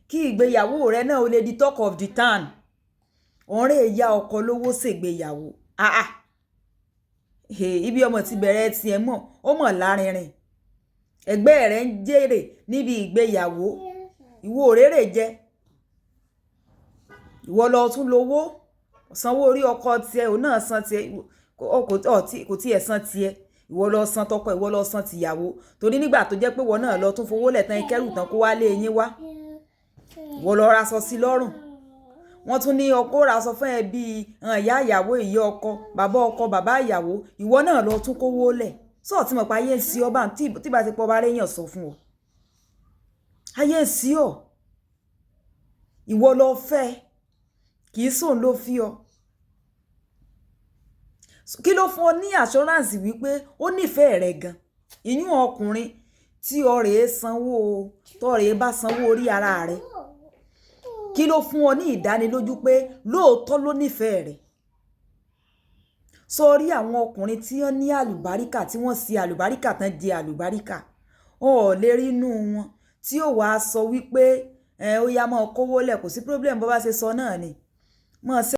Kí ìgbéyàwó rẹ náà ó lè di talk of the town. Ọ̀rẹ́ ìyá ọkọ lówó ṣègbéyàwó. Ah ah, ibi ọmọ ti bẹ̀rẹ̀ tiẹ̀ mọ̀, ó mọ̀ lárinrin. Ẹgbẹ́ rẹ̀ ń jèrè níbi ìgbéyàwó, ìwọ òrérè jẹ. Ìwọ lọ tún lówó sanwó orí ọkọ tiẹ̀, òun náà san tiẹ̀, kò tiẹ̀ san tiẹ̀. Ìwọ lọ san tọkọ, ìwọ lọ san tìyàwó, torí nígbà tó jẹ́ pé ìwọ náà lọ tún fowó lẹ̀ tán, kẹ́rù tán, kó wá lé yín wá, ìwọ lọ raṣọ sí lọ́rùn. Wọ́n tún ní ọkọ raṣọ fún ẹ bíi ìyá ìyàwó, ìyá ọkọ, bàbá ọkọ, bàbá ìyàwó. Ìwọ náà lọ tún kówó lẹ̀. Sọ́ọ̀ tí mo pa ayé ń sí ọ bá tí bá ti pọ̀ bá réyàn sọ fún ọ, ayé ń sí ọ. Ìwọ lọ fẹ́, kì í sóun ló fi ọ. Kí ló fún ọ ní assurance wípé ó nífẹ̀ẹ́ rẹ gan? Ìyún ọkùnrin tí ọ̀rẹ́ sanwó tọ̀rẹ́ bá sanwó orí ara rẹ, kí ló fún ọ ní ìdánilójú pé lóòótọ́ ló nífẹ̀ẹ́ rẹ? Sórí àwọn ọkùnrin tí wọ́n ní àlùbáríkà, tí wọ́n ṣe àlùbáríkà tán di àlùbáríkà, ó ò lè rí inú wọn tí ó wàá sọ wípé ẹ ó yá, máa kówó lẹ̀, kò sí problem, bó bá ṣe sọ náà ni mọ̀ ṣe.